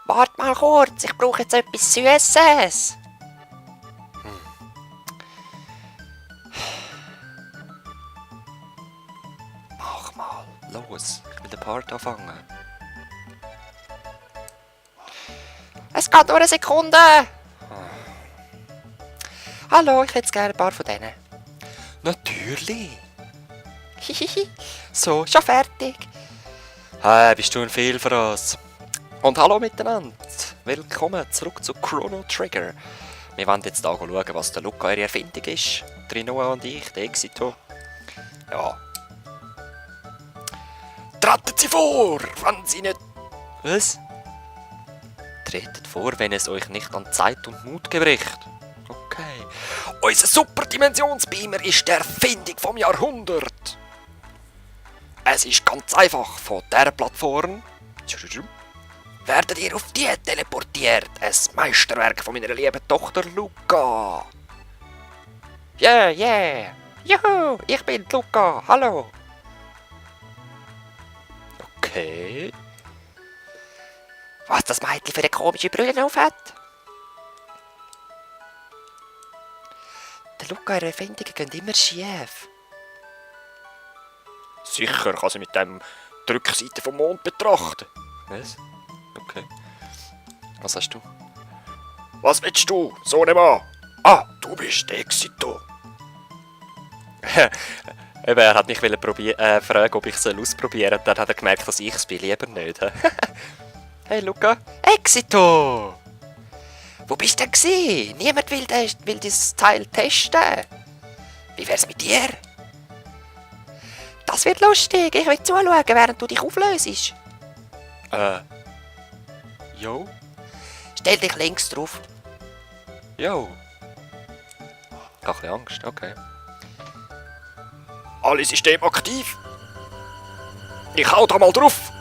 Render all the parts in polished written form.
Wart mal kurz, ich brauche jetzt etwas Süßes. Mach mal, los, ich will den Part anfangen. Es geht nur eine Sekunde. Hallo, ich hätte gerne ein paar von denen. Natürlich. Hihihi. So, schon fertig. Hey, bist du ein Vielfraß? Und hallo miteinander. Willkommen zurück zu Chrono Trigger. Wir wollen jetzt hier schauen, was der Luca ihre Erfindung ist. Trinoa und ich, der Exito. Ja. Treten Sie vor, wenn Sie nicht... Was? Tretet vor, wenn es euch nicht an Zeit und Mut gebricht. Okay. Unser Superdimensionsbeamer ist die Erfindung vom Jahrhundert. Es ist ganz einfach. Von dieser Plattform werdet ihr auf die teleportiert. Ein Meisterwerk von meiner lieben Tochter Luca. Yeah, yeah. Juhu, ich bin Luca. Hallo. Okay. Was das Mädchen für eine komische Brille auf hat? Der Luca, ihre Erfindungen gehen immer schief. Sicher kann sie mit dem die Rückseite vom Mond betrachten. Was? Okay. Was hast du? Was willst du, Sohnemann? Ah, du bist der Exito. Eben, er hat mich fragen, ob ich es ausprobieren soll. Dann hat er gemerkt, dass ich es bin. Lieber nicht. Hey, Luca. Exito! Wo bist du denn gewesen? Niemand will dieses Teil testen. Wie wär's mit dir? Das wird lustig. Ich will zuschauen, während du dich auflöst. Jo? Stell dich links drauf. Jo. Ich habe ein bisschen Angst, okay. Alle Systeme aktiv. Ich hau da mal drauf.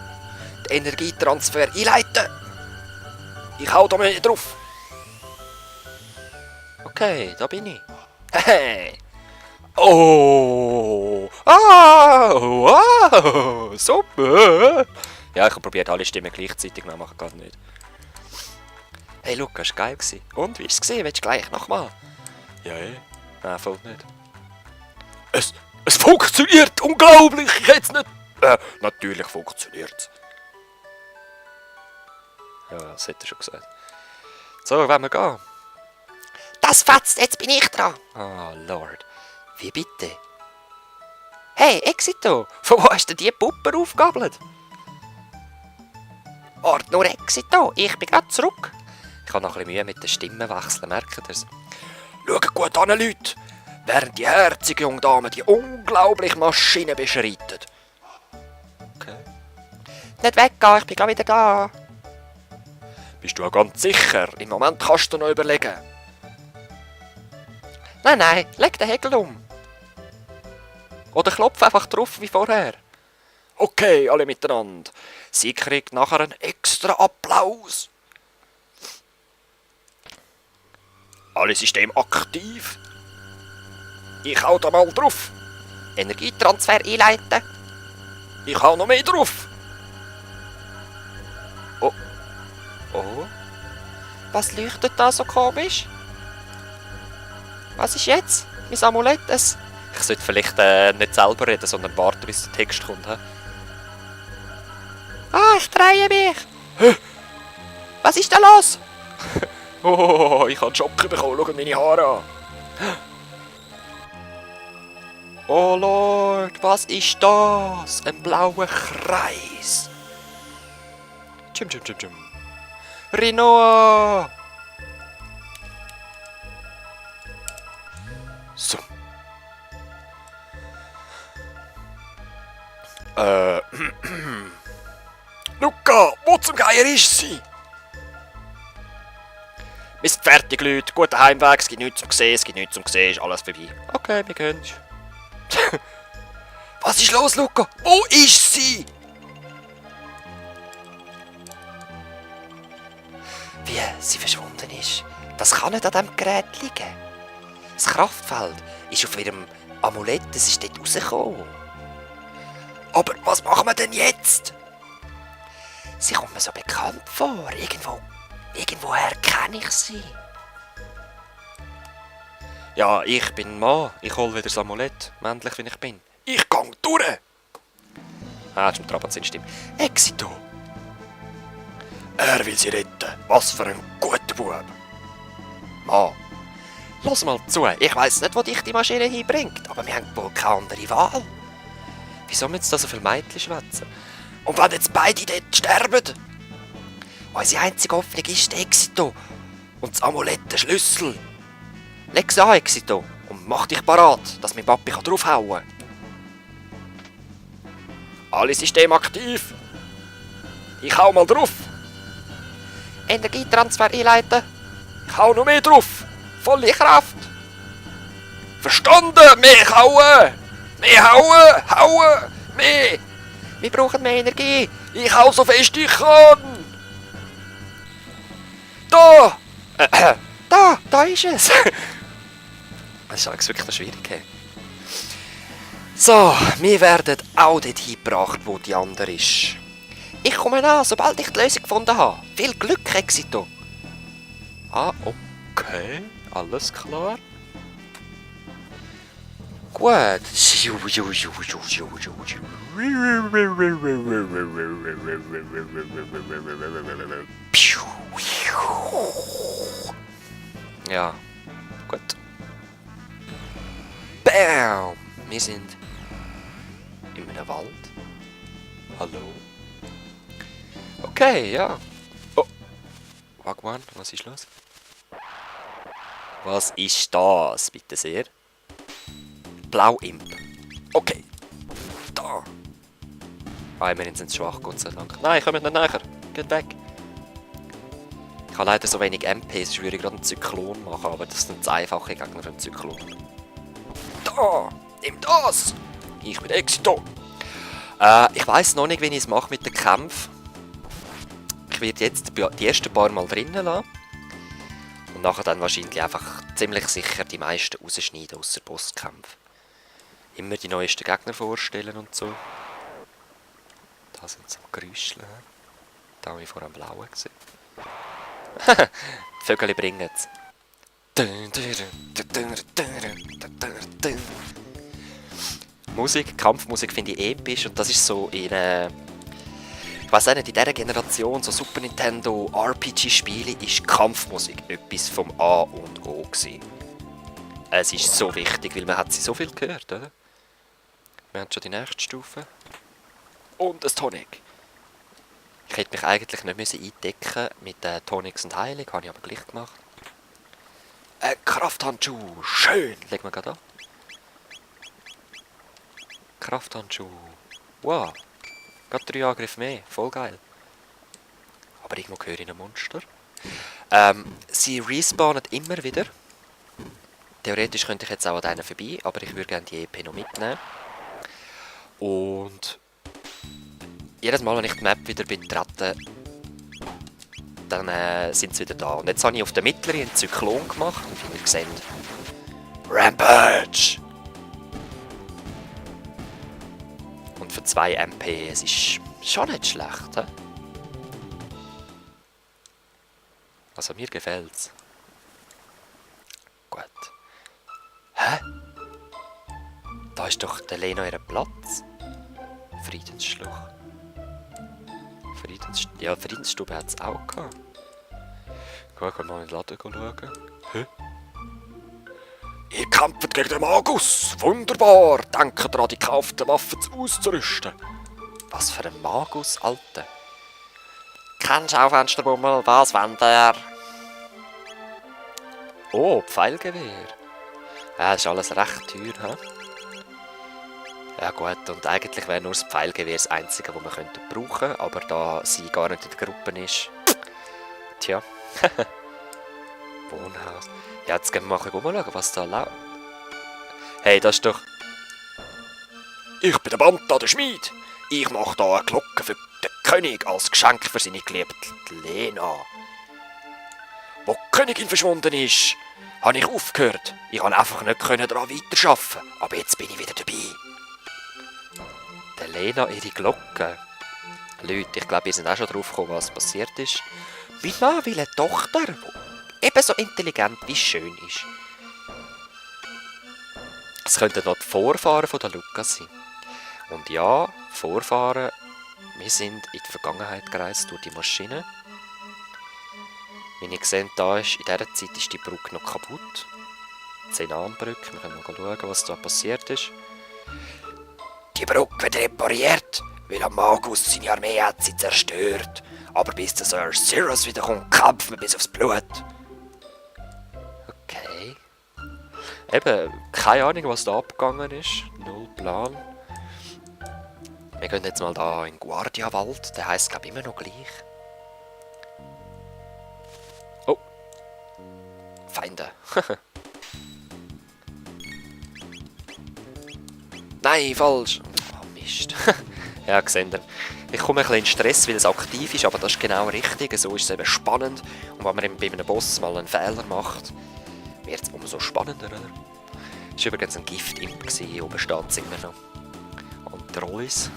Den Energietransfer einleiten. Ich hau da mal drauf. Okay, da bin ich. Hey. Oh! Oh! Super! Ja, ich habe probiert, alle Stimmen gleichzeitig zu machen, geht nicht. Hey Luca, das war geil. Und, wie war es? Willst du gleich nochmal? Ja, nein, voll nicht. Es funktioniert! Unglaublich! Ich hätte es nicht... natürlich funktioniert es. Ja, das hätte er schon gesagt. So, wollen wir gehen? Das fetzt, jetzt bin ich dran. Oh, Lord. Wie bitte? Hey, Exito, von wo hast du die Puppe aufgegabelt? Warte nur, Exito, ich bin gerade zurück. Ich habe noch ein bisschen Mühe mit den Stimmenwechseln, merkt ihr es? Schaut gut an, Leute, während die herzige junge Dame die unglaubliche Maschine beschreitet. Okay. Nicht weggehen, ich bin gleich wieder da. Bist du ja ganz sicher? Im Moment kannst du noch überlegen. Nein, leg den Hegel um. Oder klopf einfach drauf wie vorher. Okay, alle miteinander. Sie kriegt nachher einen extra Applaus. Alle Systeme aktiv. Ich hau da mal drauf. Energietransfer einleiten. Ich hau noch mehr drauf. Oh. Oh. Was leuchtet da so komisch? Was ist jetzt? Mein Amulett? Ich sollte vielleicht nicht selber reden, sondern warten, bis der Text kommt. He? Ah, ich drehe mich! Hä? Was ist da los? Oh, ich habe einen Schock bekommen. Schau meine Haare an. Oh Lord, was ist das? Ein blauer Kreis. Tschum. Rinoa! So. Luca, wo zum Geier ist sie? Wir sind fertig, Leute. Guter Heimweg, es gibt nichts zum Sehen, ist alles vorbei. Okay, wir gehen. Was ist los, Luca? Wo ist sie? Wie sie verschwunden ist, das kann nicht an diesem Gerät liegen. Das Kraftfeld ist auf ihrem Amulett, es ist dort rausgekommen. Aber was machen wir denn jetzt? Sie kommt mir so bekannt vor. Irgendwoher kenne ich sie. Ja, ich bin ein Mann. Ich hol wieder das Amulett, männlich wie ich bin. Ich gang durch! Ah, das ist mit Trabanzin-Stimme. Exito! Er will sie retten. Was für ein guter Bub. Mann, lass mal zu. Ich weiss nicht, wo dich die Maschine hinbringt, aber wir haben wohl keine andere Wahl. Wieso müssen da so viele Mädchen schwätzen? Und wenn jetzt beide dort sterben? Unsere einzige Hoffnung ist der Exito. Und das Amulett der Schlüssel. Leg's an, Exito, und mach dich parat, dass mein Papi draufhauen kann. Alle Systeme aktiv. Ich hau mal drauf. Energietransfer einleiten. Ich hau noch mehr drauf. Volle Kraft. Verstanden? Mehr hauen. Mehr hauen. Hauen. Mehr. Wir brauchen mehr Energie. Ich hau so fest ich kann. Da. Da ist es. Das ist eigentlich wirklich noch schwierig. Hey? So, wir werden auch dort hingebracht, wo die andere ist. Ich komme an, sobald ich die Lösung gefunden habe. Viel Glück, Exito. Ah, okay. Alles klar. Gut. Ja, gut. Bam! Wir sind in einem Wald. Hallo? Okay, ja. Oh. Wagwan, was ist los? Was ist das, bitte sehr? Blauimp. Okay. Da. Ah, immerhin sind sie schwach, Gott sei Dank. Nein, kommt nicht näher. Geht weg. Ich habe leider so wenig MPs, ich würde gerade einen Zyklon machen, aber das sind einfache Gegner für einen Zyklon. Da! Nimm das! Ich bin Exito! Ich weiss noch nicht, wie ich es mache mit den Kämpfen. Ich werde jetzt die ersten paar Mal drinnen lassen. Und nachher dann wahrscheinlich einfach ziemlich sicher die meisten rausschneiden, ausser Bosskämpfe. Immer die neuesten Gegner vorstellen und so. Da sind so Geräusche. Da habe ich vor einem Blauen gesehen. Die Vögel bringen es. Musik, Kampfmusik finde ich episch und das ist so in ich weiss nicht, in dieser Generation, so Super Nintendo RPG-Spiele, ist Kampfmusik etwas vom A und O gewesen. Es ist so wichtig, weil man hat sie so viel gehört, oder? Wir haben schon die nächste Stufe. Und ein Tonic. Ich hätte mich eigentlich nicht eindecken mit Tonics und Heilung, habe ich aber gleich gemacht. Krafthandschuh, schön! Legen wir gerade an. Krafthandschuh. Wow. Gerade 3 Angriffe mehr. Voll geil. Aber irgendwo höre ich ein Monster. Sie respawnen immer wieder. Theoretisch könnte ich jetzt auch an denen vorbei, aber ich würde gerne die EP noch mitnehmen. Und jedes Mal, wenn ich die Map wieder betrete, dann sind sie wieder da. Und jetzt habe ich auf der mittleren einen Zyklon gemacht und wie ihr seht. Rampage! Und für 2 MP, es ist schon nicht schlecht, he? Also mir gefällt's. Gut. Hä? Da ist doch der Lena ihren Platz. Friedensschluch. Ja, Friedensstube hat es auch gehabt. Gut, ich kann mal in den Laden schauen. Hä? Ihr kämpft gegen den Magus! Wunderbar! Denkt daran, die gekauften Waffen auszurüsten. Was für ein Magus, Alter. Kein Schaufensterbummel, was wollt ihr? Oh, Pfeilgewehr. Ja, das ist alles recht teuer, hä? Ja gut, und eigentlich wäre nur das Pfeilgewehr das einzige, das wir brauchen könnten, aber da sie gar nicht in der Gruppe ist... Tja. Wohnhaus. Ja, jetzt gehen wir mal schauen, was da läuft. Hey, das ist doch... Ich bin der Banta, der Schmied. Ich mache da eine Glocke für den König als Geschenk für seine geliebte Lena. Wo die Königin verschwunden ist, habe ich aufgehört. Ich konnte einfach nicht daran weiterarbeiten, aber jetzt bin ich wieder dabei. Der Lena ihre Glocke. Leute, ich glaube, ihr sind auch schon drauf gekommen, was passiert ist. Mein Mann will eine Tochter, die ebenso intelligent wie schön ist. Es könnten noch die Vorfahren von der Luca sein. Und ja, Vorfahren, wir sind in die Vergangenheit gereist durch die Maschine. Wie ihr seht, da ist, in dieser Zeit ist die Brücke noch kaputt. Die Zenan-Brücke, wir können mal schauen, was da passiert ist. Die Brücke wird repariert, weil am Magus seine Armee hat sie zerstört. Aber bis der Sir Cyrus wiederkommt, kämpfen wir bis aufs Blut. Okay. Eben, keine Ahnung, was da abgegangen ist. Null Plan. Wir gehen jetzt mal da in den Guardia-Wald. Der heisst, glaube ich, immer noch gleich. Oh. Feinde. Nein, falsch. Oh, Mist. Ja, seht ihr. Ich komme ein bisschen in Stress, weil es aktiv ist, aber das ist genau richtig. So ist es eben spannend. Und wenn man eben bei einem Boss mal einen Fehler macht, wird es umso spannender, oder? Es war übrigens ein Gift-Imp, oben steht es immer noch. Und die Rollis,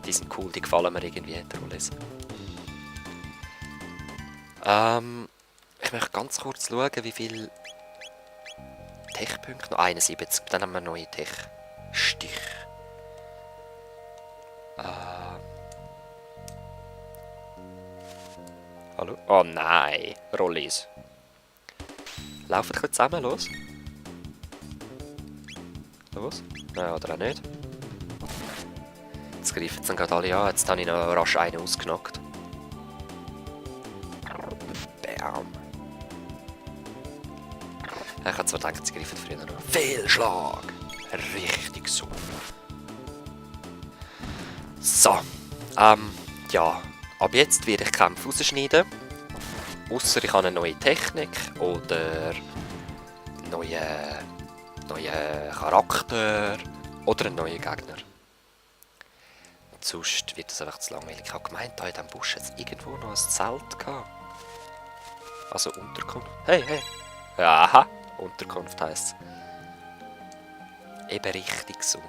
die sind cool, die gefallen mir irgendwie, die Rollis. Ich möchte ganz kurz schauen, wie viele Tech-Punkte noch. 71, dann haben wir neue Tech-Stich. Hallo? Oh nein, Rollis. Laufen ein bisschen zusammen, los? Los? Nein, oder auch nicht. Jetzt greifen sie dann gerade alle an. Jetzt habe ich noch rasch einen ausgenockt. Bam. Ich habe zwar gedacht, sie greifen früher noch. Fehlschlag! Richtig so. So. Ja. Ab jetzt werde ich Kämpfe rausschneiden. Ausser ich habe eine neue Technik oder neuen Charakter oder einen neuen Gegner. Und sonst wird das einfach zu langweilig. Ich habe gemeint, da in diesem Busch jetzt irgendwo noch ein Zelt gehabt. Also Unterkunft. Hey, hey. Aha, Unterkunft heisst es. Eben richtig so.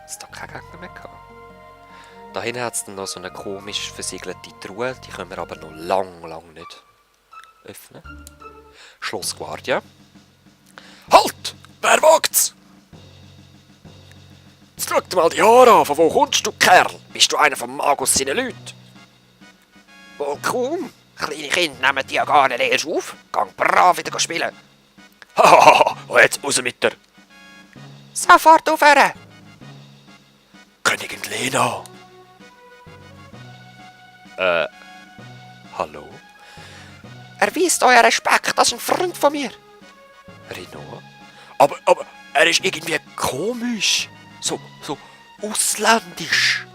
Ist da kein Gegner mehr gehabt? Da hinten hat es dann noch so eine komisch versiegelte Truhe, die können wir aber noch lang nicht öffnen. Schloss Guardia. Halt! Wer wagt's? Jetzt schau dir mal die Haare an, von wo kommst du, Kerl? Bist du einer von Magus seinen Leuten? Wohl kaum. Kleine Kinder nehmen die ja gar nicht erst auf. Gang brav wieder spielen. Hahaha, und jetzt raus mit dir. Sofort aufhören! Königin Lena. Hallo? Erweist euren Respekt, das ist ein Freund von mir. Rinoa? Aber er ist irgendwie komisch. So ausländisch.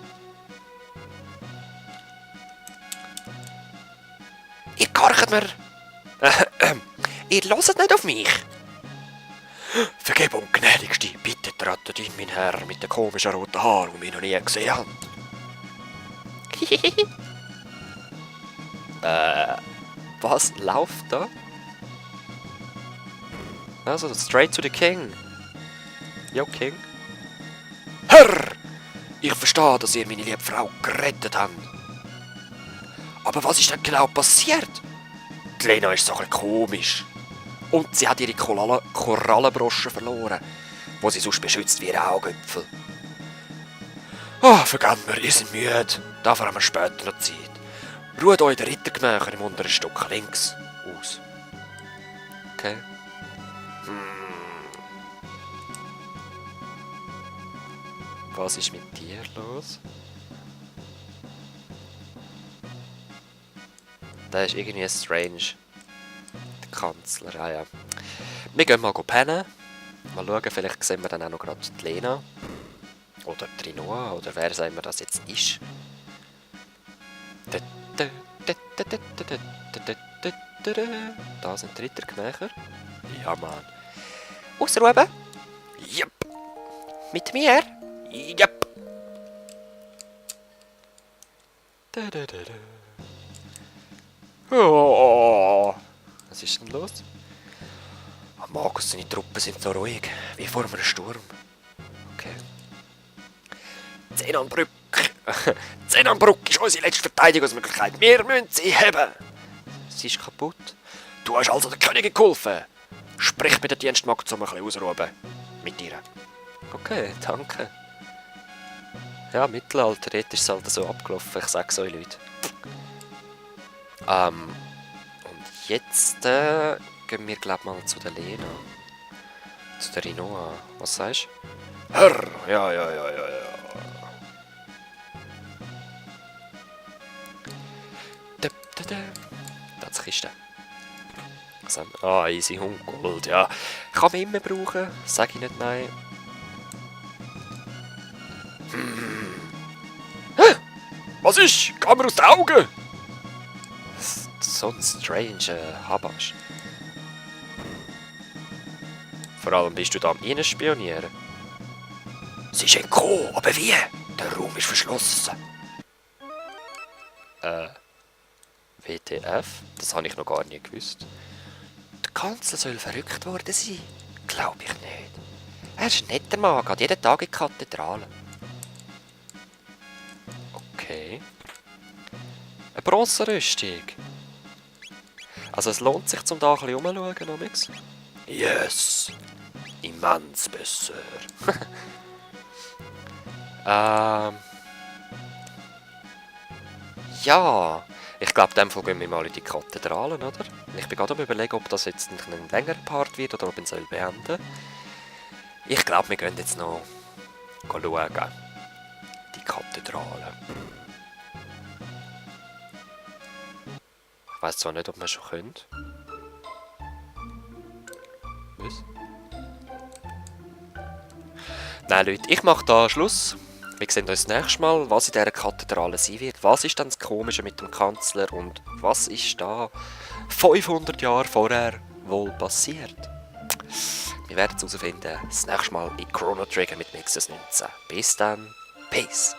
Ihr gehorcht mir. Ihr hört nicht auf mich. Vergebung, gnädigste, bitte tretet in mein Herr mit den komischen roten Haaren, die wir noch nie gesehen haben. Was läuft da? Also, straight to the King. Jo, King. Herr! Ich verstehe, dass ihr meine liebe Frau gerettet habt. Aber was ist denn genau passiert? Die Lena ist so ein bisschen komisch. Und sie hat ihre Korallenbrosche verloren, wo sie sonst beschützt wie ihre Augäpfel. Vergebt mir, ihr seid müde. Dafür haben wir später noch Zeit. Ruht euch in den Rittergemächer im unteren Stock links aus. Okay. Was ist mit dir los? Der ist irgendwie strange. Der Kanzler, ja. Wir gehen mal pennen. Mal schauen, vielleicht sehen wir dann auch noch gerade die Lena. Oder die Rinoa, oder wer auch immer das jetzt ist. Da sind die Rittergemächer. Ja, Mann. Ausruhen? Jupp. Mit mir? Jupp. Oh. Was ist denn los? Markus, seine Truppen sind so ruhig, wie vor einem Sturm. Okay. Zehn-an-Brück. Zehn-an-Brück ist unsere letzte Verteidigungsmöglichkeit. Wir müssen sie haben. Sie ist kaputt. Du hast also der Königin geholfen. Sprich mit der Dienstmagd, um ein bisschen auszuruhen. Mit dir. Okay, danke. Ja, Mittelalter, dort ist es halt so abgelaufen, ich sag's euch, Leute. Und jetzt gehen wir, glaub mal, zu der Lena. Zu der Rinoa. Was sagst du? Herr! Ja. Das ist die Kiste. Easy Hundgold, ja. Kann man immer brauchen, sag ich nicht nein. Was ist? Geh mir aus den Augen! So ein strange Habasch. Vor allem bist du da am Innenspionieren. Sie ist entkommen, aber wie? Der Raum ist verschlossen. WTF? Das habe ich noch gar nie gewusst. Der Kanzler soll verrückt worden sein. Glaube ich nicht. Er ist ein netter Mann, geht jeden Tag in die Kathedrale. Okay. Eine Bronzerüstung. Also es lohnt sich, zum da ein bisschen rumzuschauen, Amix. Yes! Immens besser. Ja, ich glaube, in dem Fall gehen wir mal in die Kathedralen, oder? Ich bin gerade am Überlegen, ob das jetzt ein längerer Part wird oder ob ich ihn beenden soll. Ich glaube, wir gehen jetzt noch schauen. Die Kathedrale. Ich weiss zwar nicht, ob wir schon können. Was? Nein, Leute, ich mache da Schluss. Wir sehen uns das nächste Mal, was in dieser Kathedrale sein wird. Was ist dann das Komische mit dem Kanzler und was ist da 500 Jahre vorher wohl passiert? Wir werden es herausfinden, das nächste Mal in Chrono Trigger mit Nexus 19. Bis dann, Peace!